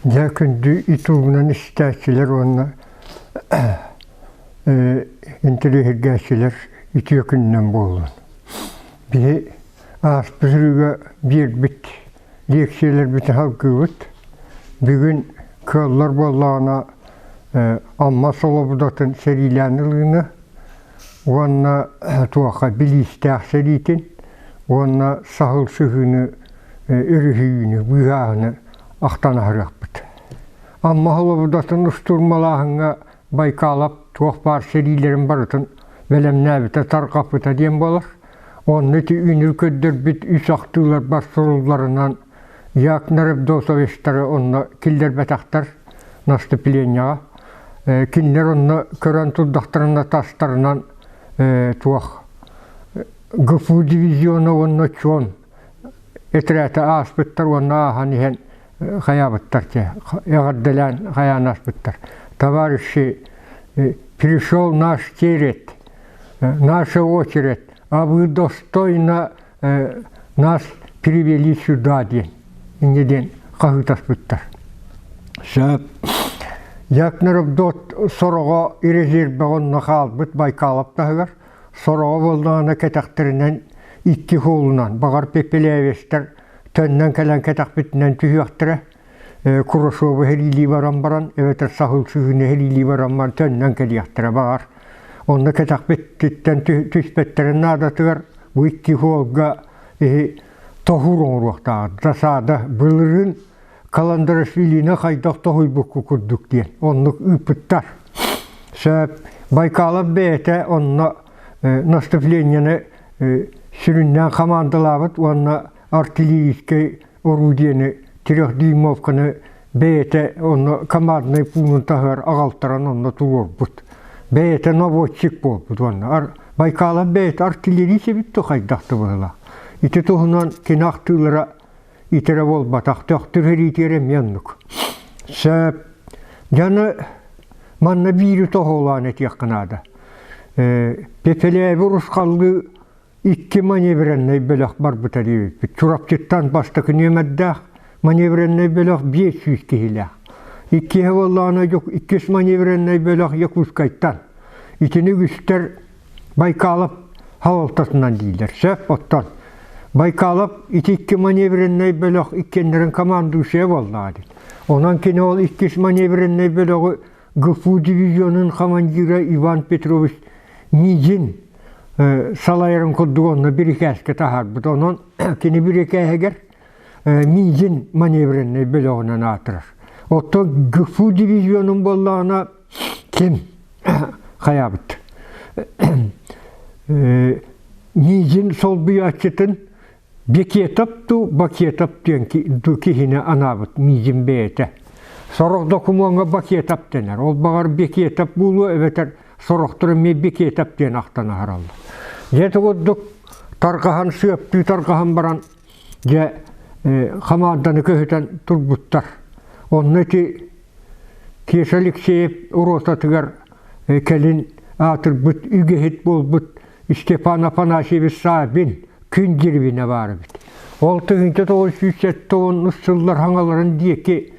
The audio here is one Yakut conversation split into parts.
Дьэ, күндү ютубунан истээччилэр уонна интэриэһиргээччилэр үтүө күнүнэн буоллун. Биһи ааспыт сырыыга биэрбит лиэксийэлэрбитин салгыыбыт. Бүгүн кыаллар буоллаҕына Амма Солобудатын сэриилээн ылыыны уонна туохха билиистээх сэриитин уонна саһыл сыһыыны өрүһүйүүнү, быыһааһыны ахтан аһарыахпыт. Амма Холобудатын устурмалааһыҥҥа Байкалап туох баар сэриилэрин барытын бэлэмнээбитэ, тарҕаппыта диэн буолар. Онно ити үнүр көрдөрбүт үс ахтыыларбар сурулларынан Якнар Евдосовичтары онно киллэрбэтэхтэр наступленияҕа. Кинилэр онно көрөн турдахтарына тастарынан туох ГФУ дивизиона уонна Чон этрээтэ ааспыттар уонна ааһан иһэн хайаабыттар эҕэрдэлээн хайаан ааспыттар. Товарищи, пришел наш черед, наша очередь, а вы достойно нас привели сюда диэн инньэ диэн хаһыытаспыттар. Сөп. Якнаров сороҕо резервэҕэ онно хаалбыт Байкалов таһыгар, сороҕо буоллаҕына кэтэхтэринэн икки холунан, баҕар Пепелевичтэр төннөн кэлэн кэтэхпитинэн түһүөхтэрэ, Курашовы сэриилии баран баран, эбэтэр саһыл сыһыыны сэриилии баран баран төннөн кэлиэхтэрэ баҕар. Онно кэтэхпититтэн түспэттэрин наадатыгар бу икки суолга иһи тоһуур оҥоруохтааҕа. Засада былырыын Каландарашвилины хайдах тоһуйбукку курдук диэн оннук ыыппыттар. Сөп. Байкалов бэйэтэ онно наступлениены сүрүннээн хамаандалаабыт уонна артиллерийскай орудиены трехдюймовканы бэйэтэ онно команднай пуунун таһыгар аҕалтаран онно туруорбут. Бэйэтэ наводчик буолбут уонна Байкалов бэйэтэ артиллерист эбит дуо хайдах да быһыылаах. Ити туһунан кини ахтыылара итирэ буолбатах, төхтүр сэриитигэр эмиэ оннук. Сөп. Дьону манна биири тоһоҕолоон этиэххэ наада. Пепелээби урусхаллыы икки маневреннай бөлөх барбыта диэбиппит. Чурапчыттан бастакы нүөмэрдээх маневреннай бөлөх 500 киһилээх. Иккиһэ буоллаҕына иккис маневреннай бөлөх Якутскайтан. Итини үгүстэр Байкалов салалтатынан дииллэр. Сөп, оттон Байкалов ити икки маневреннай бөлөх иккиэннэрин командующая буоллаҕа дии. Онон кини ол иккис маневреннай бөлөҕү ГФУ дивизионун командира Иван Петрович Низин салайарын курдук онно бирикээскэ таһаарбыт. Онон кини бирикээһигэр Низин маневреннай бөлөҕүнэн аатырар. Оттон ГФУ дивизионун буоллаҕына ким хайаабыт Низин солбуйааччытын Бекетов дуу, Бакетов диэн киһини анаабыт миигин бэйэтэ. Сорох докумуоҥҥа Бакетов дэнэр. Ол баҕар Бекетов буолуо эбэтэр сорохтор эмиэ Бекетов диэн ахтан аһараллар. Дьэ ити курдук тарҕаһан сыаптыы тарҕаһан баран дьэ хамаанданы көһүтэн турбуттар. Онно ити Кеша Алексеев ротатыгар кэлин аатырбыт үгэһит буолбут Степан Афанасьевич Саввин күн дьирибинэ баар эбит. Ол 1970 сыллар хаҥаларын диэки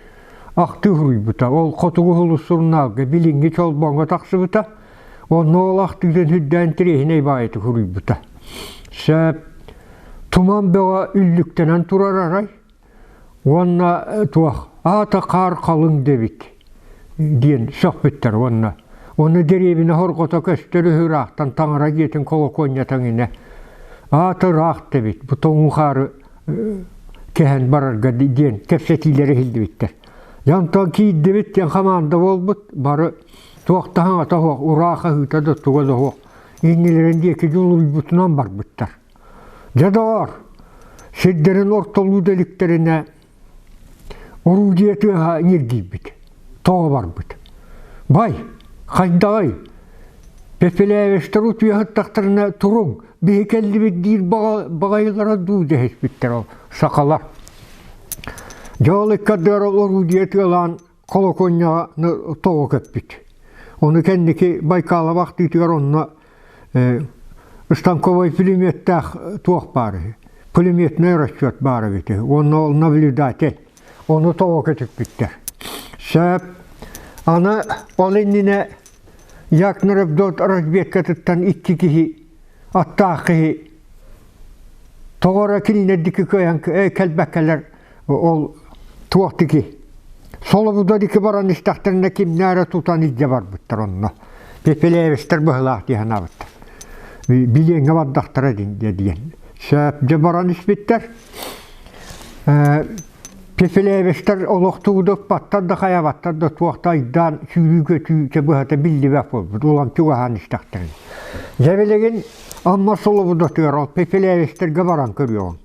ахтыы суруйбута. Ол Хотугу сулус сурунаалга билиҥҥи Чолбоҥҥо тахсыбыта. Онно ол ахтыытын сүрдээн интэриэһинэй баайытык суруйбута. Сөп. Туман бөҕө үллүктэнэн турар арай. Уонна туох аата хаар халыҥ дэбит диэн сөхпүттэр уонна уонна дэриэбинэ хорҕото көстөр үһү ыраахтан таҥара дьиэтин колокуонньата эҥинэ аата ыраах дэбит бу тоҥуу хаары кэһэн барарга диэн кэпсэтиилэр иһиллибиттэр. Дьэ онтон киирдибит диэн хамаанда буолбут бары туох да саҥата суох ураа хаһыыта да туга да суох иннилэрин диэки дьулуруйбутунан барбыттар. Дьэ доҕоор, сирдэрин ортолуу да иликтэринэ орудие тыаһа ньиргийбит, тоҕо барбыт. Бай, хайдаҕый? Пепелевичтэр утуйа сыттахтарына туруҥ, биһи кэллибит диир баҕайылара дуу дэһиспиттэр ол сахалар. Дьэ ол икки ардыгар ол орудие тыалаан колокольняҕа тоҕо көппүт. Ону кэнники Байкалов ахтыытыгар онно станковай пулеметтээх туох баар үһү. Пулеметный расчет баар эбит үһү. Уонна ол наблюдатель. Ону тоҕо көтүппүттэр. Сөп. Аны ол иннинэ Якнаров разведкатыттан икки киһи, аттаах киһи тоҕо эрэ кинилэрдики кыайан кэлбэккэлэр ол туох дики Солобуда дики баран истэхтэринэ кимнээрэ тутан илдьэ барбыттар онно. Пепелевичтэр быһылаах дии санаабыттар. Билиэҥҥэ бардахтара диэн. Сөп дьэ баран испиттэр. Пепелевичтэр олохтуу да ыппаттар да хайабаттар да туох да айдаан сүүрүү-көтүү чэ быһата биллибэт буолбут улам чугаһаан истэхтэрин. Дьэ билигин Амма Солобудатыгар ол Пепелевичтэргэ баран көрүөҕүҥ.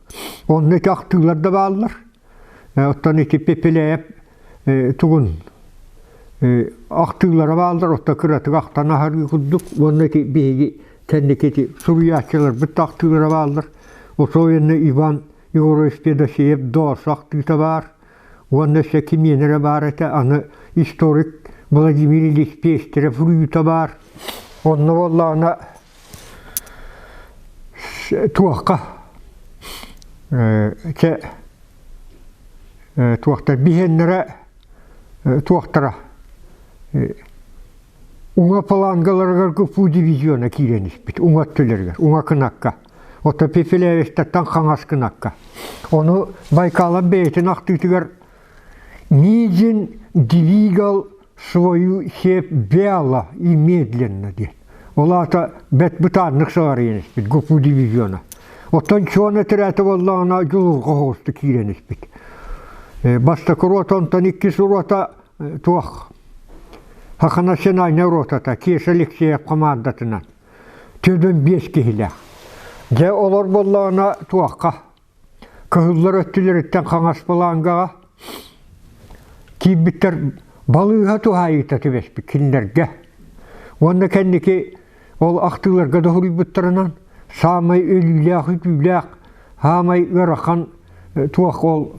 Онно ити ахтыылар да бааллар. Оттон ити Пепелеев тугун ахтыылара бааллар, оттон кыратык ахтан аһарыы курдук. Уонна ити биһиги кэнники ити суруйааччыларбыт да ахтыылара бааллар. Особенно Иван Егорович Федосеев Доос ахтыыта баар уонна өссө кимиэнэ эрэ баар этэ, аны историк Владимир Ильич Пестерев суруйуута баар. Онно буоллаҕына туохха чэ туохтар биһиэннэрэ туохтара Уҥа фалангаларыгар ГПУ дивизиона киирэн испит, уҥа өттүлэригэр, уҥа кынакка. Ото Пепелевичтартан хаҥас кынакка. Ону Байкалов бэйэтин ахтыытыгар «Низин двигал свою сепь вяло и медленно» диэн. Ол аата бэрт бытааннык саҕарыйан испит ГПУ дивизиона. Оттон Чуон этэрээти буоллаҕына дьулурҕа соҕустук киирэн испит. Бастакы рота, онтон иккис рота туох Саха национальнай ротата Кеша Алексеев хамаандатынан төрдүн биэс киһилээх. Дьэ олор буоллаҕына туохха кыһыллар өттүлэриттэн хаҥас балаангаҕа киирбиттэр балыыһа туһаайыыта түбэспит кинилэргэ. Уонна кэнники ол ахтыыларга да суруйбуттарынан саамай өлүүлээх-үтүүлээх, саамай ыарахан туох ол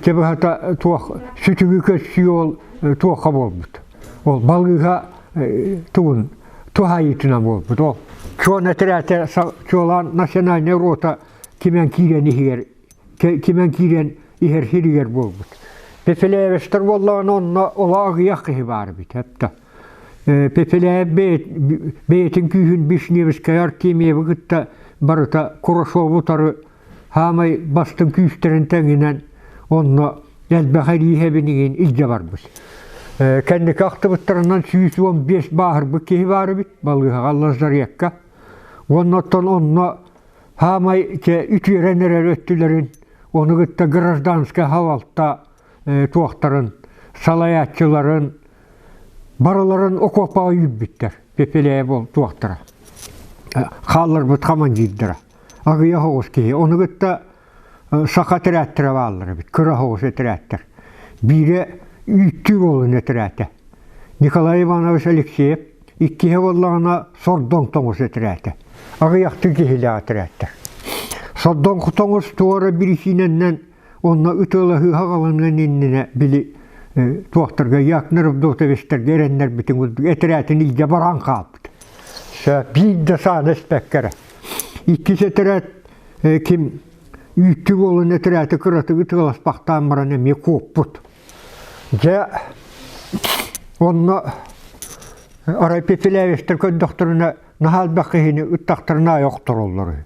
быһата туох сүтүгү көссүү ол туохха буолбут. Ол балыыһа тугун туһаайыытынан буолбут. Ол чуон этэрээтэ чуолаан национальнай рота кимэн киирэн иһигэр кимэн киирэн иһэр сиригэр буолбут. Пепелевичтэр буоллаҕына онно олох аҕыйах киһи баар эбит эптэ. Пепеляев бэйэтин күүһүн Вишневскай Артемьевы кытта барыта Курашову утары хаамай бастыҥ күүстэрин тэҥинэн онно элбэх эрииһэбин илдьэ барбыт. Кэнники ахтыбыттарынан 115 бааһырбыт киһи баар эбит балыыһаҕа лазарекка. Уонна оттон онно хаамай үтүөрэн эрэр өттүлэрин ону кытта гражданскай халалта туохтарын салайааччыларын барыларын окуопаҕа үүрбүттэр Пепеляев ол туохтара хаалларбыт командирдара аҕыйах оҕус киһи ону кытта саха этэрээттэрэ бааллар эбит кыра оҕус этэрээттэр биирэ үүттүү буолун этэрээтэ Николай Иванович Алексеев иккиһэ буоллаҕына сордоҥ тоҥус этэрээтэ аҕыйахтыы киһилээх этэрээттэр сордоҥ тоҥус туора бирисиинэннэн Онно ытыалаһыы хаҕаланыан иннинэ били туохтарга Якнаров Дотовичтарга эрэннэрбитин курдук этэрээтин илдьэ баран хаалбыт. Биир да сааны испэккэ эрэ. Иккис этэрээт ким үүттүү буолан этэрээти кыратык ытыаласпахтаан баран эмиэ куоппут. Дьэ онно арай Пепелевичтэр көрдөхтөрүнэ наһаа элбэх киһини ыттахтарына аайы охтороллор үһү.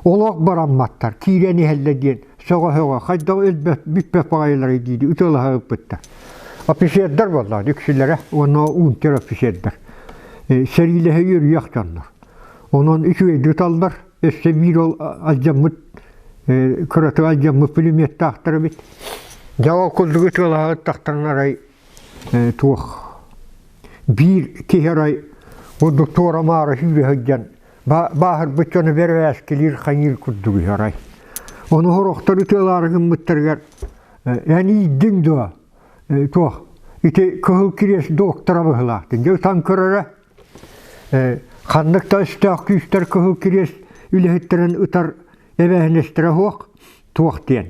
Олох барамматтар, киирэн иһэллэр диэн сөҕө-сөҕө хайдах өлбөт бүппэт баҕайыларый дии ытыалаһа ыппыттар. Офицердар буоллаҕа үксүлэрэ уонна унтер офицердар. Сэриилэһэ үөрүйэх дьоннор. Онон үчүгэйдик ыталлар. Өссө биир ол алдьаммыт кыратык алдьаммыт пулеметтаахтар эбит. Дьэ ол курдук ытыалаһа ыттахтарына арай туох биир киһи арай курдук туора-маара сүүрэ сылдьан бааһырбыт дьону бэрэбээскилиир хайыыр курдук үһү арай. Ону сорохтор ытыалаары гыммыттарыгар эн иирдиҥ дуо туох ити Кыһыл Кириэс доктора быһыылаах дьэ ытан көрөрө ханнык да өстөөх күүстэр Кыһыл Кириэс үлэһиттэрин ытар эбээһинэстэрэ суох туох диэн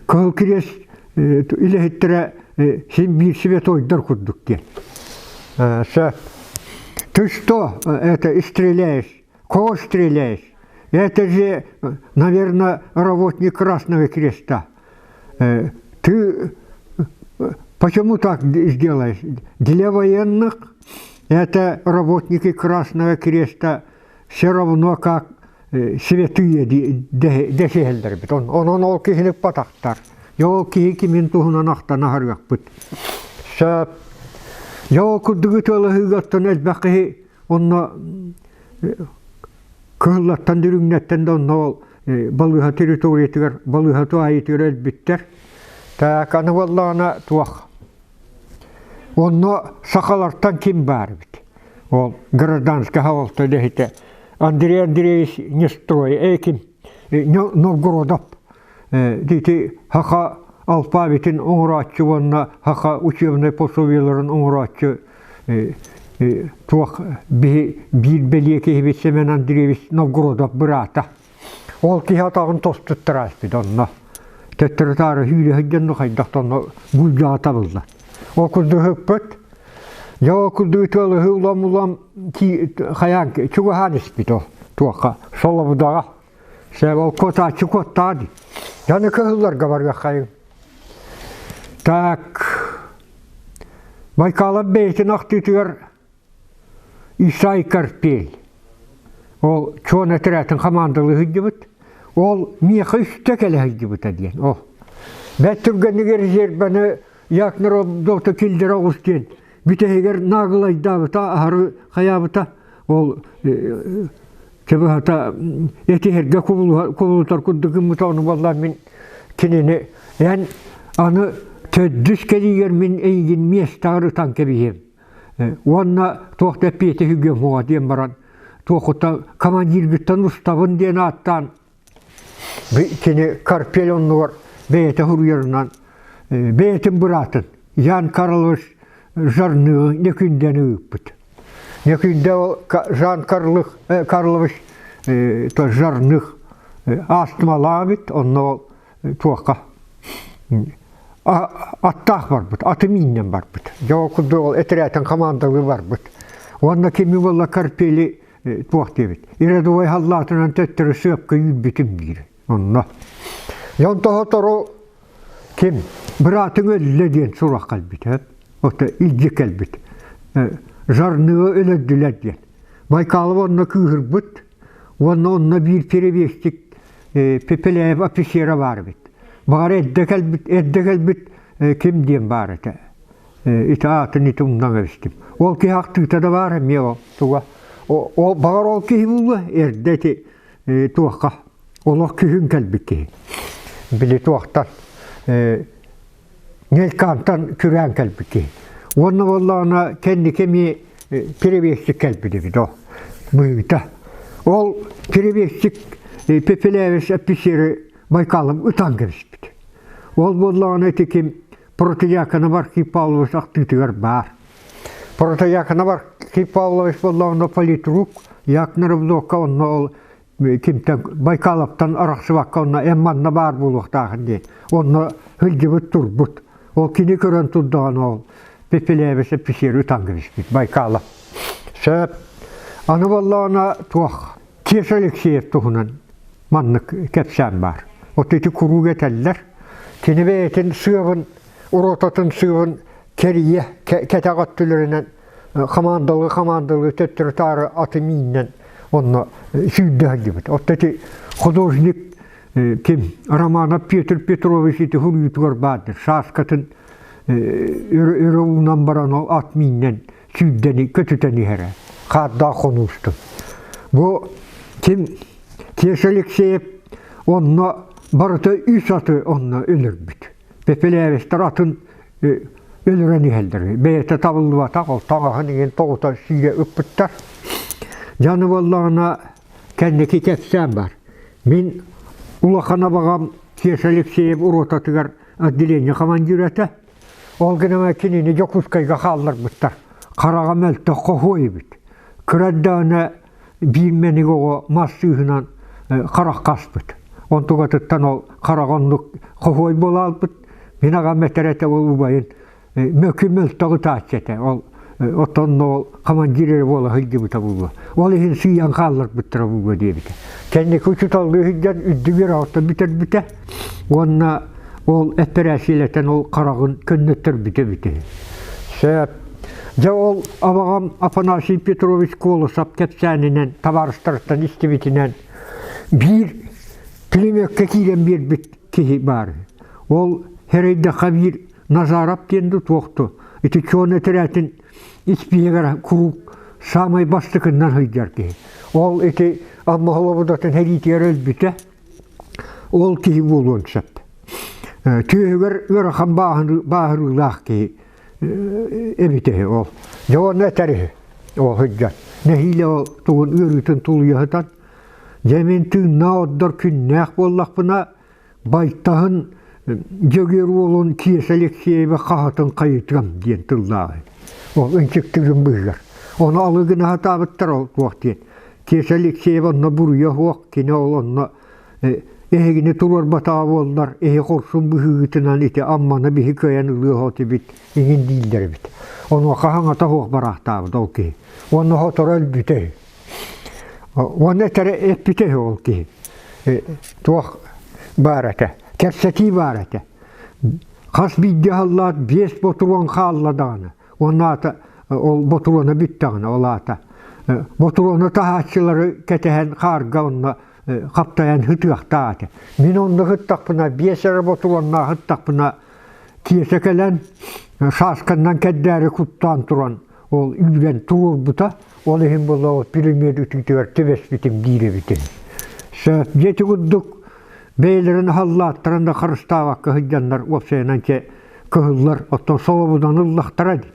Кыһыл Кириэс үлэһиттэрэ син биир святойдар курдук диэн. Ты что это стреляешь? Кого стреляешь? Это же, наверное, работник Красного Креста. Ты почему так сделаешь? Для военных это работники Красного Креста все равно как святые дэсиһэллэрбит. Онон ол киһини батахтар. Ол киһи кимин туһунан ахтан аһарыахпыт. Сөп. Дьэ курдук ытыалаһыыгаттан элбэх киһи онно кыһыллартан дүрүҥнэттэн да онно ол балыыһа территориятыгар балыыһа туһаайыытыгар өлбүттэр. Так аны буоллаҕына туох Онно сахалартан ким баар эбит? Ол гражданскай салалта үлэһитэ Андрей Андреевич Нестрой, э ким? Новгородов ити саха алфавитын оҥорооччу уонна саха учебнай пособиеларын оҥорооччу туох биир бэлиэ киһибит Семен Андреевич Новгородов быраата. Ол киһи атаҕын тостуттара ааспыт онно. Төттөрү-таары сүүрэ сылдьан хайдах да онно булдьаҕа табылла. Ол курдук ыппыт. Дьэ ол курдук ытыалаһыы улам-улам хайаан чугаһаан испит ол туохха солобудаҕа. Сэ ол куотааччы куоттаҕа дии. Дьону кыһылларга барыаххайыҥ. Так Байкалов бэйэтин ахтыытыгар Исай Карпель ол чуон этэрээтин хамаандалыы сылдьыбыт. Ол миэхэ үстэ кэлэ сылдьыбыта диэн. Ол бэрт түргэнник резервэни Якнаров киллэрэ оҕус диэн бүтэһигэр наагылайдаабыта, аһары хайаабыта. Ол чыбыһата этиһэргэ кубулутар курдук гыммыта ону буоллар мин кинини эн аны төрдүс кэлиигэр мин эйигин миэстэҕэр ытан кэбиһиэм Уонна туох да эппиэти үгүөм суоҕа диэн баран, туохуттан командиргыттан устабын диэн ааттаан кини Карпель оннугар бэйэтэ суруйарынан бэйэтин быраатын Ян Карлович Жарныгы Нөкүндэни ыыппыт. Нөкүндэ ол Жан Карлых, Карлович Жарных астмалаабыт, онно ол туохха аттаах барбыт, аты мииннэн барбыт. Дьэ ол курдук ол этэрээтин хамаандалыы барбыт. Уонна кими буолла Карпели туох диэбит. Рядовой халлаатынан төттөрү сыапка үүрбүтүм диир. Онно. Дьон тоһотору ким быраатыҥ өллө диэн сурах кэлбит. Ото илдьи кэлбит. Жарныга өлөрдүлэр диэн. Байкалов онно кыыһырбыт. Уонна онно биир перевестик Пепеляев офицера баар эбит. Баҕар эрдэ кэлбит, эрдэ кэлбит ким диэн баар этэ. Ити аатын ити умнан эбистим. Ол киһи ахтыыта да баар эмиэ ол туга. Ол баҕар ол киһи буолуо эрдэ ити туохха олох күһүн кэлбит киһи. Били туохтан Нелькантан күрээн кэлбит киһи. Уонна буоллаҕына кэнники эмиэ перевесчик кэлбит эбит ол быһыыта. Ол перевесчик Пепелевич офицеры Байкалым ытан кэбиспит. Ол буоллаҕына ити ким Протояконов Архип Павлович ахтыытыгар баар. Протояконов Архип Павлович буоллаҕына политрук Якнаров онно ол кимтэн Байкаловтан арахсыбакка онно эн манна баар буолуохтаахын диэн онно сылдьыбыт турбут ол кини көрөн турдаҕына ол Пепелевич эписиэри ытан кэбиспит Байкалов сөп аны буоллаҕына туох Кеша Алексеев туһунан маннык кэпсээн баар вот ити куруук этэллэр кини бэйэтин сыабын ротатын сыабын кэрийэ кэтэх өттүлэринэн хамаандалыы хамаандалыы төттөрү-таары аты мииннэн онно сүүрдэ сылдьыбыт. Оттон ити художник ким Романов Петр Петрович ити суруйуутугар баардыр. Сааскатын өрө уунан баран ол ат мииннэн сүүрдэни көтүтэн иһэрэ. Хаардаах хонуустун. Бу ким Кеша Алексеев онно барыта үс аты онно өлөрбүт. Пепелевичтэр атын өлөрөн иһэллэр. Бэйэтэ табыллыбатах, ол таҥаһын иҥин тоҕута сиирэ ыппыттар. Дьаны буоллаҕына кэнники кэпсээн бар. Мин улахан абаҕам Кеша Алексеев ротатыгар отделение командира этэ. Ол гынан кинини Дьокуускайга хаалларбыттар. Хараҕа мөлтөх хоһуой эбит. Кыра эрдэҕинэ биир мэник оҕо мас сыыһынан харах хаспыт. Онтугатыттан ол хараҕа оннук хоһуой буола албыт. Мин аҕам этэр этэ ол убайын мөкү мөлтөх ытааччы этэ. Ол оттон ол командир эрэ буола сылдьыбыта буолуо. Ол иһин сыыйан хаалларбыттара буолуо диэбитэ. Кэнники учууталлыы сылдьан үрдүк үөрэҕиттэн бүтэрбитэ. Уонна Ол эппэрээссийэлэтэн ол хараҕын көннөттөрбүтэ эбитэ. Сөп. Дьэ ол абаҕам Афанасий Петрович Колосов кэпсээнинэн табаарыстарыттан истибитинэн биир пулеметка киирэн биэрбит киһи баар. Ол Хэрэйдэххэ биир Назаров диэн да туохту ити чуон этэрээтин испииһэгэр куруук саамай бастакыннан сылдьар киһи. Ол ити Амма Холобудатын сэриитигэр өлбүтэ. Ол киһи буолуон сөп. Түөһүгэр ыарахан бааһырыылаах киһи эбитэ ол. Дьэ уонна этэр үһү ол сылдьан. Нэһиилэ ол тугун ыарыытын тулуйа сытан, дьэ мин тыыннаах ордор күннээх буоллахпына, байтаһын Дьөгүөр уолун Киэсэ Алексеева хаһатын хайытыам диэн тыллааҕы. Ол ынчыктыырын быыһыгар. Ону алы гына сатаабыттар ол туох диэн. Киэсэ Алексеева онно буруйа суох, кини ол онно эһигини туруорбатаҕа буоллар, эһи хорсун быһыыгытынан ити Амманы биһи кыайан ылыа этибит, иҥин дииллэр эбит. Онуоха хаҥата суох бараахтаабыт ол киһи. Уонна сотору өлбүтэ үһү. Уонна этэрэ эппитэ үһү ол киһи. Туох баар этэ, кэпсэтии баар этэ. Хас биирдии аһыллаат биэс ботуруон хаалла даҕаны. Уонна аата ол ботуруона бүттэҕинэ ол аата ботуруону таһааччылары кэтэһэн хаарга онно хаптайан ытыахтаах этэ. Мин онно ыттахпына биэс эрэ ботуруоннаах ыттахпына киэсэ кэлэн саасканнан кэрдээри куттаан туран ол үүрэн туруорбута. Ол иһин буолла ол пулемет ытыытыгар түбэспитим диир эбитим. Сөп дьэ курдук бэйэлэрин аһаллааттарын да харыстаабакка сылдьаннар уопсайынан чэ кыһыллар оттон солобунан ыллахтара дии.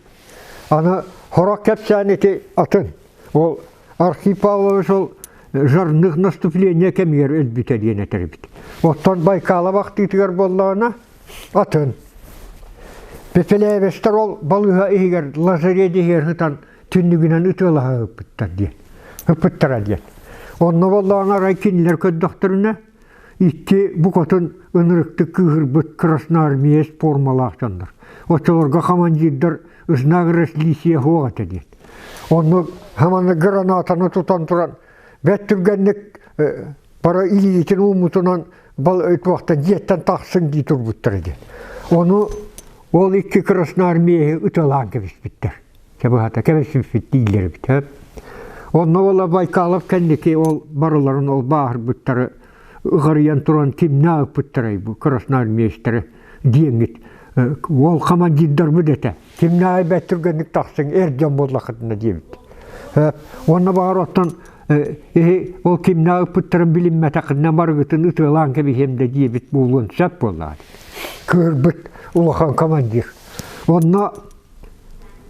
Аны хорох кэпсээн ити атын. Ол Архип Павлович ол жарных наступление кэмигэр өлбүтэ диэн этэр эбит. Оттон Байкалов ахтыытыгар буоллаҕына атын. Пепелевецтэр ол балыыһа иһигэр лазарет иһигэр сытан түннүгүнэн ытыалаһа ыппыттар диэн. Ыппыттара диэн. Онно буоллаҕына арай кинилэр көрдөхтөрүнэ икки букатын ынырыктык кыыһырбыт красноармеец формалаах дьоннор. Оччолорго командирдар знак различия суох этэ диэн. Онно хаманы гранатаны тутан туран бэрт түргэнник бара илиитин ууммутунан туохтан дьиэттэн тахсыҥ дии турбуттара диэн. Ону ол икки красноармееһы ыталаан кэбиспиттэр. Чабыһата кэбиспиппит дииллэр эбит. Онно буола Байкалов кэнники ол барыларын ол бааһырбыттары ыҕарыйан туран кимнээх ыппыттарай бу красноармеецтары диэҥҥит уол командирдарбыт этэ. Кимнээҕи бэрт түргэнник тахсыҥ эр дьон буоллаххытына диэбит. Уонна баҕар оттон эһи ол кимнээх ыппыттарын билиммэтэххитинэ барыгытын ытыалаан кэбиһиэм да диэбит буолуон сөп буоллаҕа. Кыырбыт улахан командир. Онно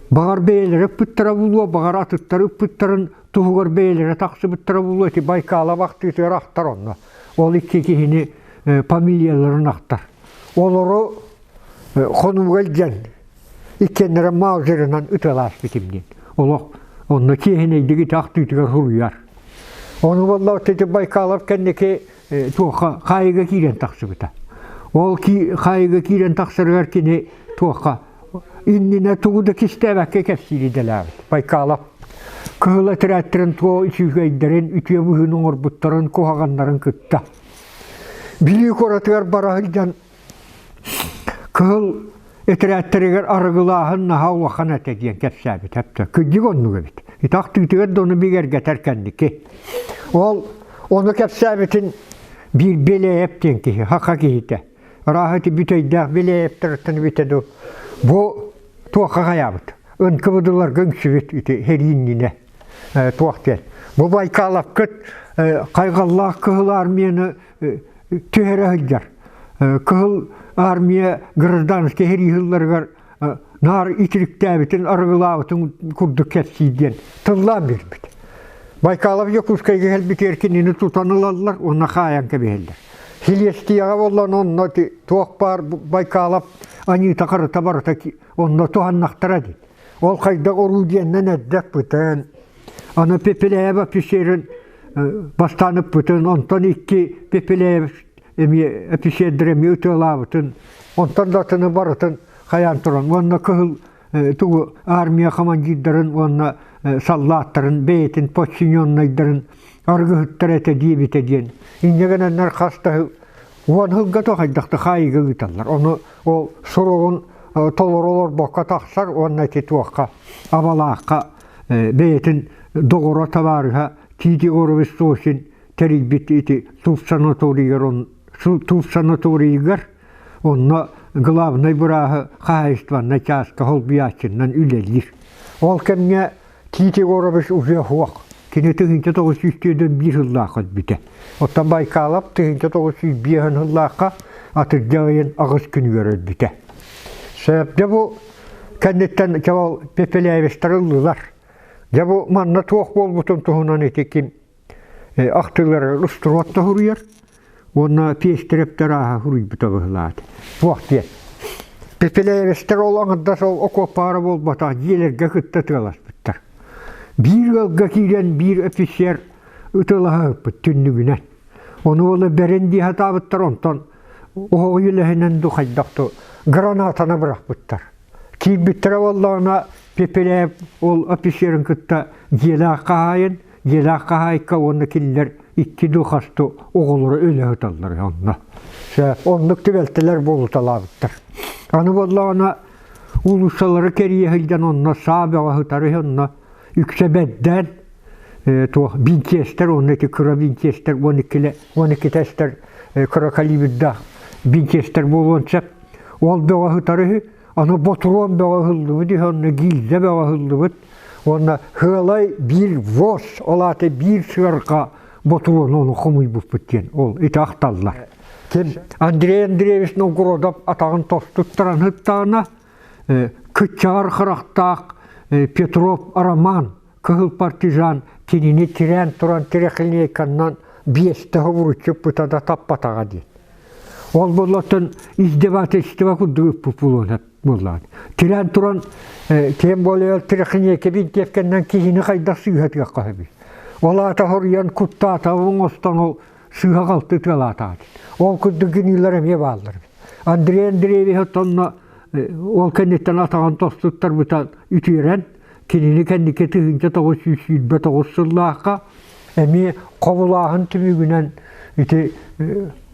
Баҕар бэйэлэрэ ыппыттара буолуо, баҕар атыттар ыппыттарын туһугар бэйэлэрэ тахсыбыттара буолуо ити Байкалов ахтыытыгар ахтар онно. Ол икки киһини фамилияларын ахтар. Олору хонууга илдьэн иккиэннэрэ маузерынан ытыалааспытым диэн. Олох онно чиэһинэйдик ити ахтыытыгар суруйар. Ону буолла ити Байкалов кэнники туохха хаайыга киирэн тахсыбыта. Ол хаайыга киирэн тахсарыгар кини туохха иннинэ тугу да кистээбэккэ кэпсиир идэлээбит. Байкалов кыһыл этэрээттэрин туо үчүгэйдэрин, үтүө быһыыны оҥорбуттарын, куһаҕаннарын кытта. Бүлүү куоратыгар бара сылдьан кыһыл этэрээттэригэр арыгылааһын наһаа улахан этэ диэн кэпсээбит эптэ. Кырдьык оннук эбит. Ити ахтыытыгар да ону бигэргэтэр кэнники. Ол ону кэпсээбитин биир Беляев диэн киһи, саха киһитэ. Ырааһы ити бүтэйдээх Беляевтарыттан эбитэ дуу. Бу туохха хайаабыт? НКВД-ларга үҥсүбүт ити сэрии иннинэ туох диэн. Бу Байкаловкыт хайҕаллаах Кыһыл Армияны түһэрэ сылдьар. Кыһыл Армия гражданскай сэрии сылларыгар наар итириктээбитин, арыгылаабытын курдук кэпсиир диэн тыллаан биэрбит. Байкалов Дьокуускайга кэлбитигэр кинини тутан ылаллар уонна хаайан кэбиһэллэр. Силиэстийэҕэ буоллан онно туох баар Байкалов аньыыта-харыта барыта онно туһаннахтара дии. Ол хайдах орудиеннан эрдэ ыппытын, аны Пепеляев офицерын бастаан ыппытын, онтон икки Пепеляев эмиэ офицердэр эмиэ ытыалаабытын, онтон да атыны барытын хайаан туран уонна кыһыл тугу армия командирдарын уонна саллааттарын бэйэтин подчиненнайдарын аргыһыттар этэ диэбитэ диэн. Инньэ гынаннар хас да. Уон сылга то хайдах да хаайыыга ыыталлар. Ону ол суругун толору олорбокко тахсар уонна ити туохха Абалаахха бэйэтин доҕоро табаарыһа Тит Егорович Сосин тэрийбит ити тус санаторийыгар тус санаторийыгар онно главнай бырааһы хаһаайыстыбаннай чааска холбуйааччыннан үлэлиир. Ол кэмҥэ Тит Егорович уже суох. Кини 1941 сыллаахха өлбүтэ. Оттон Байкалов 1905 сыллаахха атырдьах ыйын аҕыс күнүгэр өлбүтэ. Сөп дьэ бу кэнниттэн ол Пепеляевичтар ыллылар. Дьэ бу манна туох буолбутун туһунан ити ким ахтыылары устуруот тоһуруйар уонна пиэстэрэптэр ааһа суруйбута быһылаат. Туох диэн. Пепеляевичтэр ол аҥардас ол окуоппаара буолбатах дьиэлэргэ кытта тыаласпыттар. Биир ыалга киирэн биир офицер ытылаһа ыппыт түннүгүнэн. Ону ол бэрин дии сатаабыттар онтон оһоҕу үлэһинэн ду хайдах ту гранатаны бырахпыттар. Киирбиттэрэ буоллаҕына Пепеляев ол офицерын кытта дьиэлээх хаһаайын, дьиэлээх хаһаайка уонна кинилэр икки ду хасту оҕолоро өлө сыталлар онно. Оннук түбэлтэлэр буолуталаабыттар. Аны буоллаҕына уулуссалары кэрийэ сылдьан онно саа бөҕө сытары онно үксэ бэрдээн туох винчестер уонна ити кыра винчестер 12 12 кыра калибрдаах винчестер буолуон сөп. Ол бөҕө сытар үһү. Аны ботуруон бөҕө ыһыллыбыт үһү, онно гильза бөҕө ыһыллыбыт. Уонна сыалай биир воз, ол аата биир сыарҕа ботуруону ону хомуйбуппут диэн ол ити ахталлар. Ким Андрей Андреевич Новгородов атаҕын тостуттаран сыттаҕына, кыччаҕар харахтаах Петров Роман кыһыл партизан кинини тирээн туран тирехлинейканнан биэстэ хобуруччу ыппыта да таппатаҕа диэн. Ол буоллаттан издевательство курдук ыппыт буолуон буоллаҕа. Тирээн туран тем более трехлинейка бинтиэпкэннэн киһини хайдах сыыһатыахха сөбүй. Ол аата хоруйан куттаата оҥостон ол сыыһа-халты тыалаатаҕа. Ол курдук гыныылар эмиэ бааллар. Андрей Андреевич оттонно ол кэнниттэн атаҕын тостуттарбыта үтүөрэн кинини кэнники 1929 сыллаахха эмиэ хобулааһын түмүгүнэн ити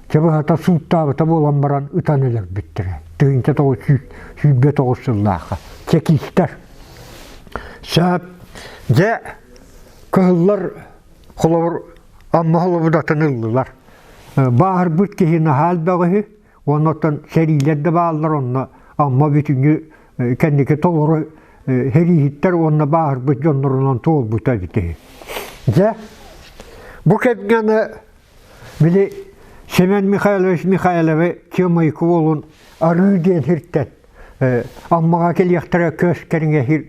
чабыһата сууттаабыта буолан баран ытан өлөрбүттэрэ 1929 сыллаахха чекистэр сөп дьэ кыһыллар холобур Амма холобудатын ыллылар бааһырбыт киһи наһаа элбэх үһү Уонна оттон сэриилэр да бааллар онно Амма бүтүннүү кэнники толору сэрииһиттэр уонна бааһырбыт дьоннорунан туолбута эбит үһү. Дьэ, бу кэмҥэ аны били Семен Михайлович Михайловы Чымайкы уолун Арыы диэн сиртэн Аммаҕа кэлиэхтэрэ көс кэриҥэ сир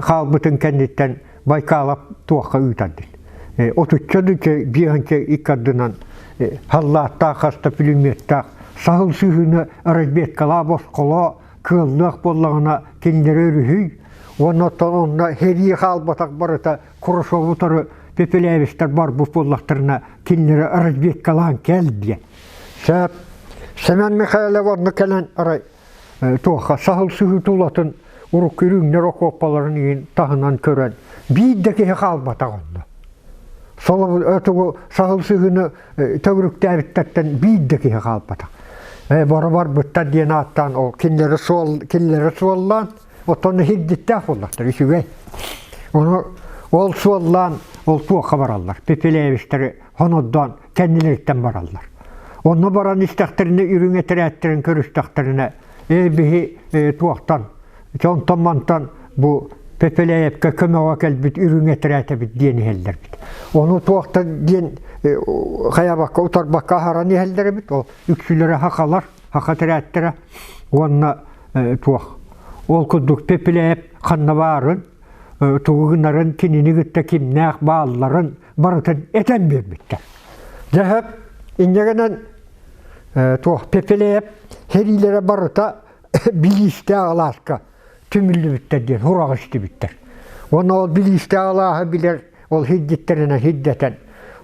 хаалбытын кэнниттэн Байкалап туохха ыытар диэн. Отучча дуча биэһинчэ икки ардынан халлааттаах хаста пулеметтаах саһыл сыһыыны разведкалаа босхолоо кыаллыах буоллаҕына кинилэри өрүһүй уонна оттон онно сэрии хаалбатах барыта Курашову утары Пепелевичтэр барбыт буоллахтарына кинилэри разведкалаан кэл диэн. Сөп. Семен Михайлов онно кэлэн арай туохха саһыл сыһыы тулатын урукку үрүҥнэр окуоппаларын иһин таһынан көрөн биир да киһи хаалбатах онно. Солобу саһыл сыһыыны төгүрүктээбиттэртэн биир да киһи хаалбатах. Бары барбыттар диэн ааттаан ол кинилэри суол кинилэри суоллаан оттон иһирдиттээх буоллахтар үчүгэй. Ону ол суоллаан ол туохха бараллар. Пепелевичтэри хонордоон кэннилэриттэн бараллар. Онно баран истэхтэринэ үрүҥ этэрээттэрин көрүстэхтэринэ ээ биһи туохтан онтон-мантан бу Пепеляевка көмөҕө кэлбит үрүҥ этэрээтэбит диэн иһэллэр эбит. Ону туохтан диэн хайабакка утарбакка аһаран иһэллэр эбит. Ол үксүлэрэ хахалар, хаха этэрээттэрэ уонна туох. Ол курдук Пепеляев ханна баарын, тугу гынарын, кинини кытта кимнээх баалларын барытын этэн биэрбиттэр. Дьэһэп инньэ гынан туох Пепелеев сэриилэрэ барыта билиистээх алааска түмүллүбүттэр диэн сураҕы истибиттэр. Уонна ол билиистээх алааһы билэр ол сирдиттэринэн сирдэтэн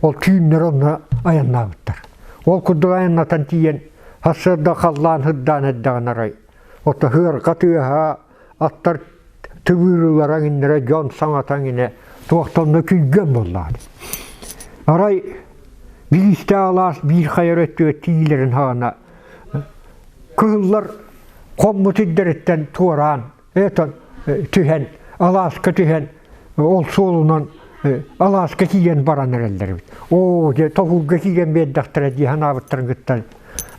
ол түүннэр онно айаннаабыттар. Ол курдук айаннатан тиийэн сарсыарда халлаан сырдаан эрдэҕинэ арай ото сыарҕа тыаһа аттар тыбыырылара иҥнэрэ дьон саҥата иҥинэ туохтан да күлгэн буоллаҕа. Арай Бириистээх алаас биир хайар өттүгэр тиийилэрин хаҕана кыһыллар хоммут ирдэриттэн туораан этон түһэн алааска түһэн ол суолунан алааска киирэн баран эрэллэр эбит. Оо, дьэ тоһуурга киирэн биэрдэхтэрэ дии санаабыттарын кытта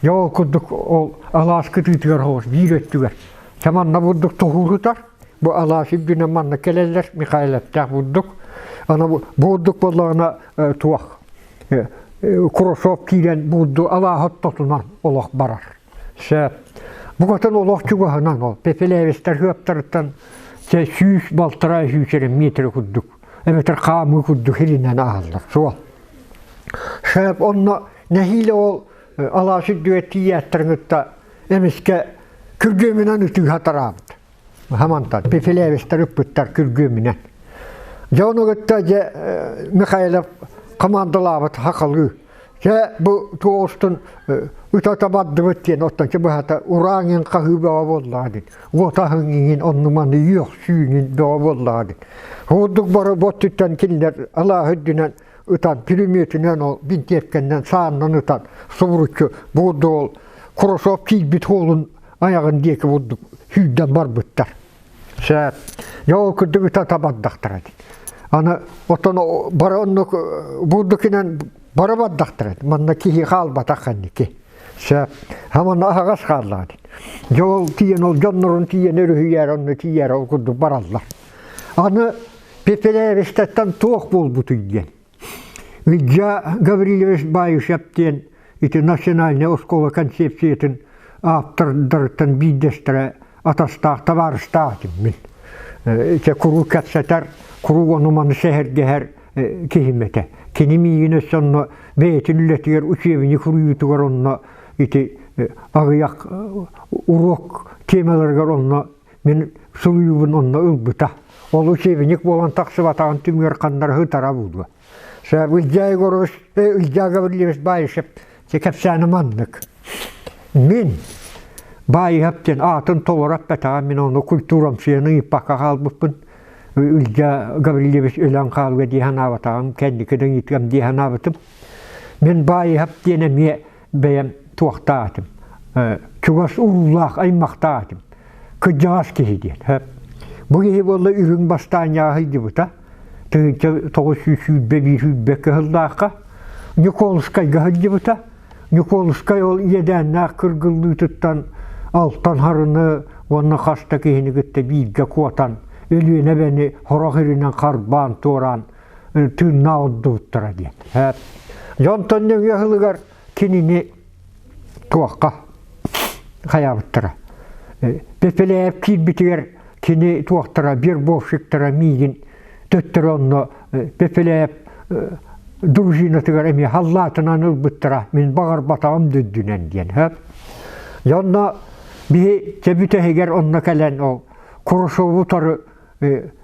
дьэ ол курдук ол алаас кытыытыгар соҕус биир өттүгэр чэ манна бурдук тоһуурутар бу алаас үрдүнэн манна кэлэллэр Михайловтаах бурдук аны бурдук буоллаҕына туох Куросов киирэн буурду алааһы ортотунан олох барар. Сөп. Букатын олох чугаһынан ол Пепелевичтэр ыаптарыттан 100-1,5 сүүс метр курдук эбэтэр хаамыы курдук сиринэн ааһаллар суол. Сөп онно нэһиилэ ол алаас үрдүгэр тиийээттэрин кытта эмискэ күргүөмүнэн ытыыһа тараабыт. Хамантан Пефилевичтэр ыппыттар күргүөмүнэн. Дьэ ону кытта дьэ Михайлов командалаабыт хахалыы. Дьэ бу туоустун ыта бардыбыт диэн оттон быһата урааҥын хаһыы бөҕө буоллаҕа дин. Уотаһын иҥин оннуманы үөхсүүнүн бөҕө буоллаҕа дин. Курдук бары боттуттан кинилэр алааһы үрдүнэн ытан пулеметинэн ол бинтиэпкэннэн сааннан ытан субуруччу буурду ол Куросов киирбит хуолун айаҕын диэки бурдук сүүрдэн барбыттар. Сөп. Дьэ ол курдук ыта табардахтара дии. Аны оттон бары оннук бурдукинэн бары бардахтара. Манна киһи хаалбатах ханники. Сөп. Хаманна аһаҕас хааллаҕа дии. Дьэ ол тиийэн ол дьоннорун тиийэн өрүһүйээр онно тиийээр ол курдук бараллар. Аны Пепелевичтаттан туох буолбутуй диэн. Илья Гаврильевич Баишев диэн ити национальнай оскуола концепциятын ааптардарыттан биирдэстэрэ атастаах табаарыстаах этим мин. Ити куруук кэпсэтэр, куруук ону-маны сэһэргэһэр киһим этэ. Кини миигин өссө онно бэйэтин үлэтигэр учебник суруйуутугар онно ити аҕыйах уруок темаларыгар онно Мин суруйуубун онно ылбыта. Ол учебник буолан тахсыбатаҕын түмүгэр ханнара сытара буолуо. Илья Егорович, Илья Гаврильевич Баишев кэпсээнэ маннык. Мин Баайыһап диэн аатын толоро эппэтэҕэ мин ону культурамсыйаны ыйыппакка хаалбыппын. Илья Гаврильевич өлөн хаалыа дии санаабатаҕым, кэнники да ыйытыам дии санаабытым. Мин Баайыһап диэн эмиэ бэйэм туохтаатым, чугас уруулаах аймахтаатым, кырдьаҕас киһи диэн. Бу киһи буолла үрүҥ бастаанньаҕа сылдьыбыта, 1921 сүүрбэ кыһыллаахха Ньукуолускайга сылдьыбыта. Ньукуолускай ол иэдээннээх кыргыллыытыттан алтан харыны уонна хас да киһини кытта бииргэ куотан, Өлүөнэ эбэни хорох иринэн харбаан туораан тыыннаах ордубуттара диэн. Дьонтон нөҥүө сылыгар кинини туохха хайаабыттара. Пепелээп киирбитигэр кини туохтара, вербовщиктара миигин төттөрү онно Пепелээп дружинатыгар эмиэ халлаатынан ылбыттара. Мин баҕарбатаҕым дүрдүнэн диэн. Дьонно биһи чэбүтэһигэр онно кэлэн ол Курушову утары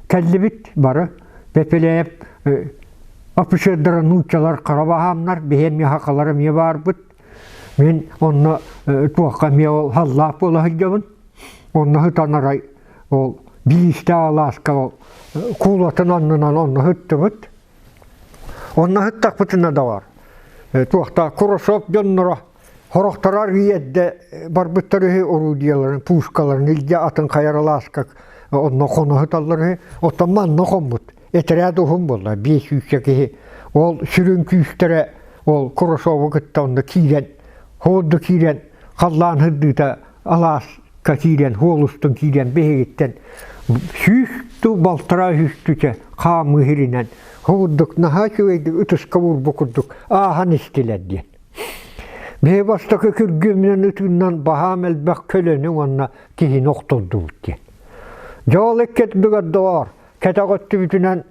Кэллибит бары Пепелеев офицердара нууччалар хара баһаамнар, биһи эмиэ хахалар эмиэ баарбыт. Мин онно туохха эмиэ ол халлаах буола сылдьабын. Онно сытан арай ол биистээх алааска ол куулатын аннынан онно сыттыбыт. Онно сыттахпытына да бар. Туохта Куросов дьонноро Сорохторо арыый эрдэ барбыттар үһү орудиеларын, пушкаларын илдьэ атын хайар алааска онно хоно сыталлар үһү. Оттон манна хоммут. Этэрээт уһун буолла, биэс сүүсчэ киһи. Ол сүрүн күүстэрэ ол Курашову кытта онно киирэн, хоорду киирэн, халлаан сырдыыта алааска киирэн, хуол устун киирэн биһигиттэн сүүс балтараа сүүстүчэ хаамыы сиринэн хоордук наһаа үчүгэйдик ытыска уурбу курдук ааһан истилэр диэн. Биһи бастакы күргүөмүнэн ытыынан баһаам элбэх көлөнү уонна киһини охтордубут диэн. Дьэ ол иккитбигэр доҕоор, кэтэх өттүбүтүнэн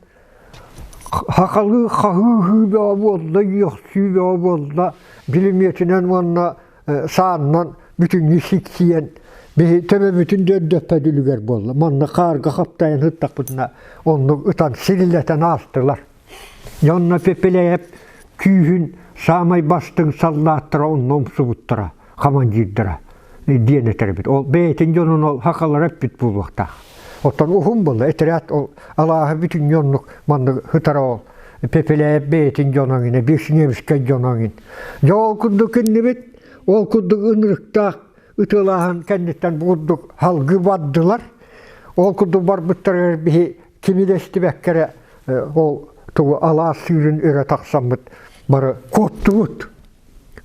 хахалыы хаһыы бөҕө буолла, үөхсүү бөҕө буолла, билимиэтинэн уонна сааннан бүтүннүү сиксийэн биһи төбөбүтүн да өрдөппөт үлүгэр буолла. Манна хаарга хаптайан сыттахпытына оннук ытан сирилэтэн аастылар. Дьонно Пепелеев күүһүн саамай бастыҥ саллааттара онно умсубуттара, хамандьыырдара диэн этэрбит. Ол бэйэтин дьонун ол хахалара эппит буолуохтаах. Оттон уһун буолла, этэрээт ол алааһы бүтүннүү оннук маннык сытара ол. Пепеляев бэйэтин дьоно иҥин, Вишневскэй дьоно иҥин. Дьэ ол курдук иннибит, ол курдук ынырыктаах ытыалааһын кэнниттэн бу курдук салгыы бардылар. Ол курдук барбыттарыгар биһи кими да истибэккэ эрэ ол тугу алаас сыырын өрө тахсаммыт бары куоттубут.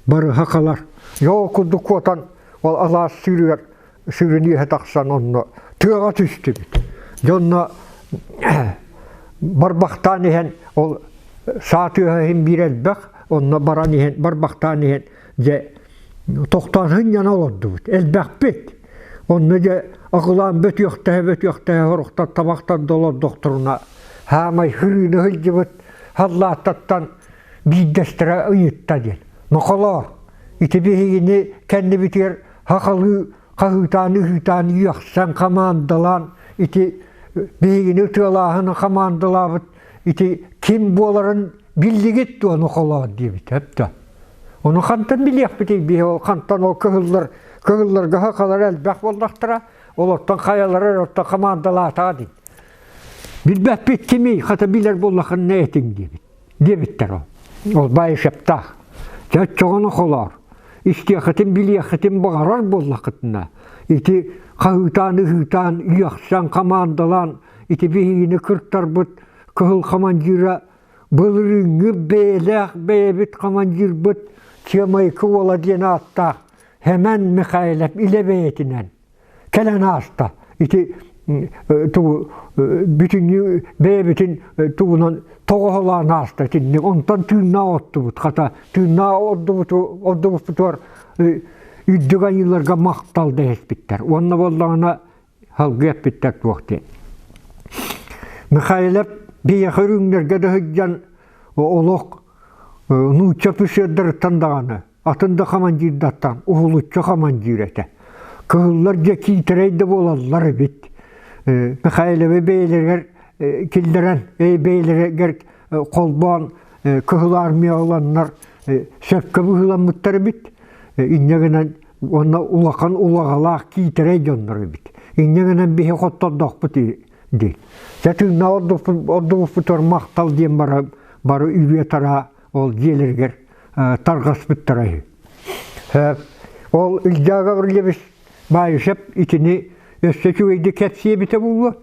Бары хахалар. Дьэ ол курдук куотан ол алаас сыырыгар сыырын үөһэ тахсан онно тыаҕа түстүбүт. Дьэ онно барбахтаан иһэн ол саа тыаһа иһин биир элбэх, онно баран иһэн барбахтаан иһэн дьэ тохтоон сынньана олордубут. Элбэхпит. Онно дьэ акылаан бөтүөхтэһэ-бөтүөхтэһэ сорохтор табахтар да олордохторуна хаамай хырыыны сылдьыбыт халлааттаттан биирдэстэрэ ыйытта диэн. Нохолоор, ити биһигини кэннибитигэр хахалыы хаһыытаан ыһыытаан үөхсэн хамаандалаан ити биһигини ытыалааһыны хамаандалаабыт ити ким буоларын биллигит дуо нохолоор диэбит эптэ. Ону хантан билиэхпитий биһи ол хантан ол кыһыллар кыһылларга хахалар элбэх буоллахтара олортон хайалара оттон хамаандалаатаҕа дии. Билбэппит кимий хата билэр буоллаххына этиҥ диэбит. Диэбиттэр ол. Ол Баишевтаах. Дьэ оччоҕуна холоор. Истиэххитин билиэххитин баҕарар буоллаххытына ити хаһыытаан-ыһыытаан үөхсэн хамаандалаан ити биһигини кыртарбыт кыһыл командира былырыыҥҥы бэйэлээх бэйэбит командирбыт Чыамайыкы уола диэн ааттаах Хэмэн Михайлов илэ бэйэтинэн кэлэн ааста. Ити тугу бүтүннүү бэйэбитин тугунан тоҕоһолоон ааста итинник. Онтон тыыннаах оттубут. Хата тыыннаах ордубуппутугар үрдүк айыыларга махтал дэһиспиттэр. Уонна буоллаҕына салгыы эппиттэр туох диэн. Михайлов биһиэхэ үрүҥнэргэ да сылдьан олох нуучча офицердарыттан даҕаны атын да командирдартан уһулуччу командир этэ. Кыһыллар дьэ киитэрэй да буолаллар эбит. Михайловы бэйэлэригэр киллэрэн, бэйэлэригэр холбоон Кыһыл Армия ыланнар сөпкө быһыыламмыттар эбит. Инньэ гынан уонна улахан улаҕалаах киитэрэй дьоннор эбит. Инньэ гынан биһи хоттордохпут дии. Дьэ тыыннаах ордубуппутугар махтал диэн бары бары үрүө-тараа ол дьиэлэригэр тарҕаспыттара үһү. Ол Илья Гаврильевич Баишев итини өссө үчүгэйдик кэпсиэбитэ буолуо.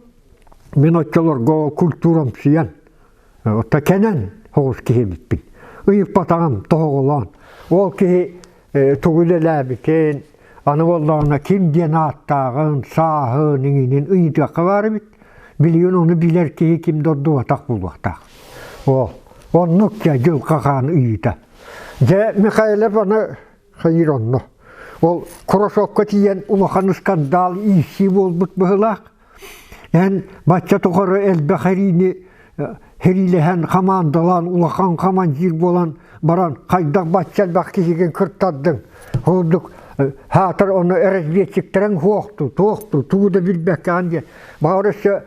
Мин оччолорго культурамсыйан Отто кэнэн соҕус киһи эбиппин. Ыйыппатаҕым тоһоҕолоон. Ол киһи тугу үлэлээбитин, аны буоллаҕына ким диэн ааттааҕын, сааһын, иҥинин ыйытыахха баар эбит. Билигин ону билэр киһи ким да ордубатах буолуохтаах. Ол оннук дьэ дьылҕа хаан ыйыыта. Дьэ Михайлов аны хайыыр онно. Ол Курашовка тиийэн улахан скандал иирсии буолбут быһыылаах. Эн бачча тухары элбэх эриини сэриилэһэн, хамаандалаан, улахан командир буолан баран хайдах бачча элбэх киһигин кыртардыҥ? Курдук хаатар ону разведчиктэрин хуохту, туохту, тугу да билбэккэҕин диэн. Баҕар өссө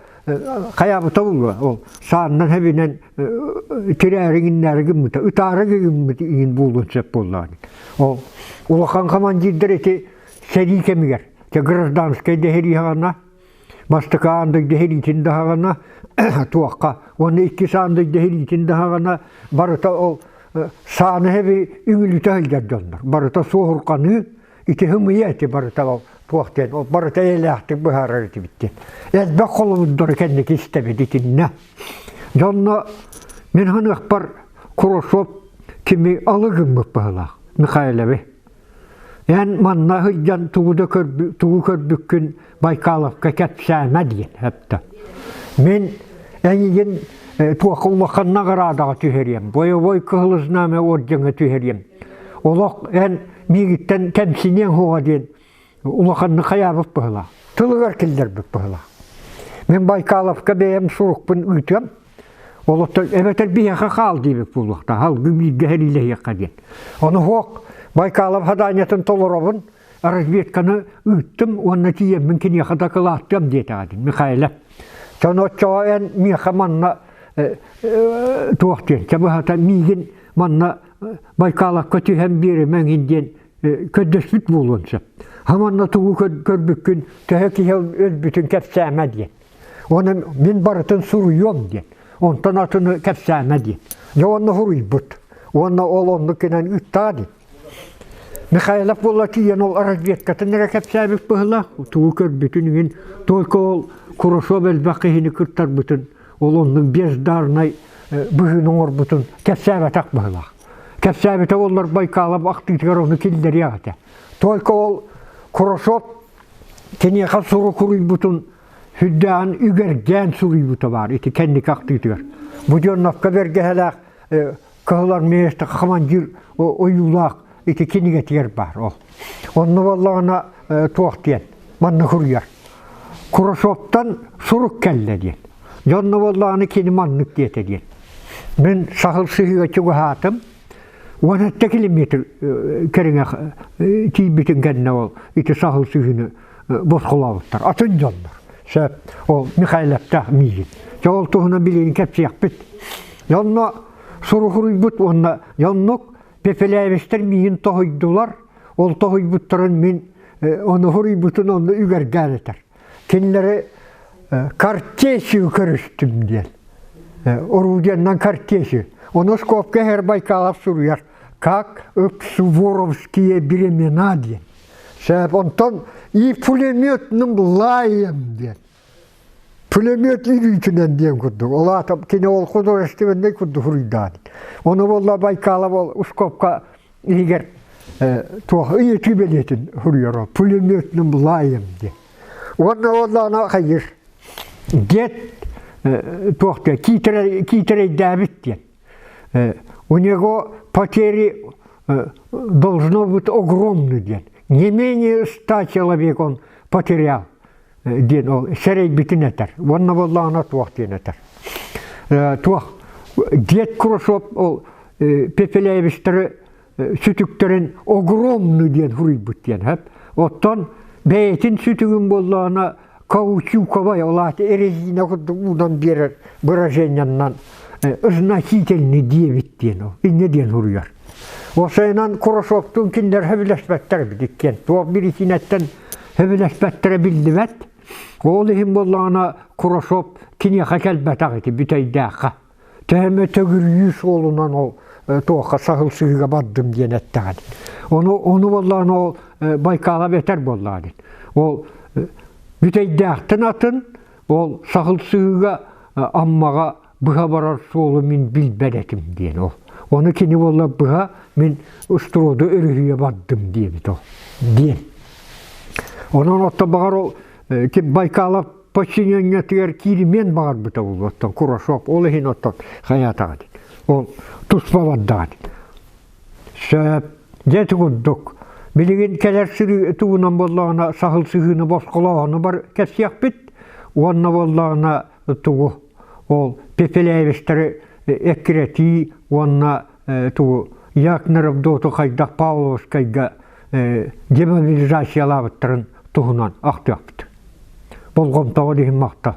хайаабыта буолуо ол сааннан хэбинэн тирээри гиннээри гыммыта, ытаары гыммыт иҥин буолуон сөп буоллаҕа. Ол улахан командирдар ити сэрии кэмигэр, гражданскай дэһирииһэҕинэ Бастакы аан дойду сэриитин даһаҕана туохха уонна иккис аан дойду сэриитин даһаҕана барыта ол сааны хэби үҥүлүтэ сылдьар дьоннор. Барыта суоһурҕаныы ити ымыйа ити барыта ол туох диэн ол барыта эйэлээхтик быһаарар этибит диэн. Элбэх холобурдары кэнники истэбит итиннэ. Дьонно мин ханыахпар Курашов кими алы гыммыт быһылаах Михайловы. Эн манна сылдьан тугу да тугу көрбүккүн Байкаловка кэпсээмэ диэн эттэ. Мин эйигин туохха улахан наҕараадаҕа түһэриэм, бойобуой кыһыл знамя ордеҥҥа түһэриэм. Олох эн миигиттэн кэмсиниэҥ суоҕа диэн улаханнык хайаабыт быһылаах, тылыгар киллэрбит быһылаах. Мин Байкаловка бэйэм сурукпун ыытыам, Олохтон эбэтэр биһиэхэ хаал диэбит буолуохтаах, алгы бииргэ сэриилэһиэххэ диэн. Ону суох Байкалов хадаанньатын толоробун, разведканы ыыттым уонна тиийэммин киниэхэ дакылааттыам диэтэҕэ дии Михайлов. Дьон оччоҕо эн миэхэ манна туох диэн, чэ быһата миигин манна Байкаловка түһэн биэримэҥ диэн көрдөспүт буолуон сөп. Хаманна тугу көрбүккүн, төһө киһи өлбүтүн кэпсээмэ диэн. Уонна мин барытын суруйуом диэн. Онтон атыны кэпсээмэ диэн. Дьэ уонна суруйбут. Уонна ол оннук гынан ыыттаҕа дии. Михайлов буолла тиийэн ол разведкатын эрэ кэпсээбит быһыылаах, тугу көрбүтүн иһин только ол Курашов элбэх киһини кыттарбытын, ол оннук бездарнай быһыыны оҥорбутун кэпсээбэтэх быһыылаах. Кэпсээбитэ буоллар Байкалов ахтыытыгар ону киллэриэх этэ. Только ол Курашов киниэхэ сурук суруйбутун сүрдээҕин үгэргээн суруйбута баар ити кэнники ахтыытыгар. Буденновка бэргэһэлээх Кыһыл армеецтар командир ойуулаах ити кинигэтигэр баар ол. Онно буоллаҕына туох диэн манна суруйар. Курашовтан сурук кэллэ диэн. Дьонно буоллаҕына кини маннык диэтэ диэн. Мин саһыл сыһыыга чугаһаатым. 17 километр кэриҥэ тиийбитин кэннэ ол ити саһыл сыһыыны босхолообуттар. Атын дьоннор. Сөп. Ол Михайловтаах миигин. Дьэ ол туһунан билигин кэпсиэхпит. Онно суруһуруйбут уонна оннук Пепеляевичтэр миигин тоһуйдулар. Ол тоһуйбуттарын мин ону суруйбутун онно үгэргээн этэр. Кинилэри картечью көрүстүм диэн. Орудиянан картечью. Ону скобка иһэр Байкалов суруйар. Как суворовские времена диэн. Сөп, онтон и пулеметным лаем диэн. Пулемет илиитинэн диэн курдук. Ол аата кини ол художественнай курдук суруйдаан. Ону буолла Байкалов ол ускопка иһигэр туох ыйытыы бэлиэтин суруйар пулеметным лаем диэн. Уонна уонна хайыр дед туох диэн киитэрэйдээбит диэн. У него потери должно быть огромны диэн. Не менее 100 человек он потерял диэн ол сэрэйбитин этэр. Уонна буоллаҕына туох диэн этэр. Туох дед Курашов ол Пепеляевичтары сүтүктэрин огромный диэн суруйбут диэн сөп. Оттон бэйэтин сүтүгүн буоллаҕына каучуковай, ол аата резина курдук уунан биэрэр выражениянан значительный диэбит диэн ол инньэ диэн суруйар. Осойунан Курашовтуун кинилэр сөбүлэспэттэр эбит иккиэн. Туох биричиинэттэн сөбүлэспэттэрэ биллибэт. Ол иһин буоллаҕына Курашов киниэхэ кэлбэтэх ити бүтэйдээххэ. Төһөмө төгүрүйүү суолунан ол туохха саһыл сыһыыга бардым диэн эттэҕин. Ону ону буоллаҕына ол Байкала бэтэр буоллаҕа диэн. Ол бүтэйдээхтэн атын ол саһыл сыһыыга Аммаҕа быһа барар суолу мин билбэт этим диэн ол. Ону кини буолла быһа мин устуруоду өрүһүйэ бардым диэбит ол диэн. Онон отто баҕар ол Байкалов подчинениетыгар кииримиэн баҕарбыта буолуо оттон Курашов ол иһин оттон хайаатаҕа ол туспа бардаҕа сөп дьэ ити курдук билигин кэлэр сырыы тугунан буоллаҕына саһыл сыһыыны босхолооһуну бар кэпсиэхпит уонна буоллаҕына тугу ол Пепеляевичтары эккирэтии уонна тугу Якнеров доту хайдах Павловскайга демобилизациялаабыттарын туһунан ахтыахпыт. Болҕомтоҕо иһин махтал.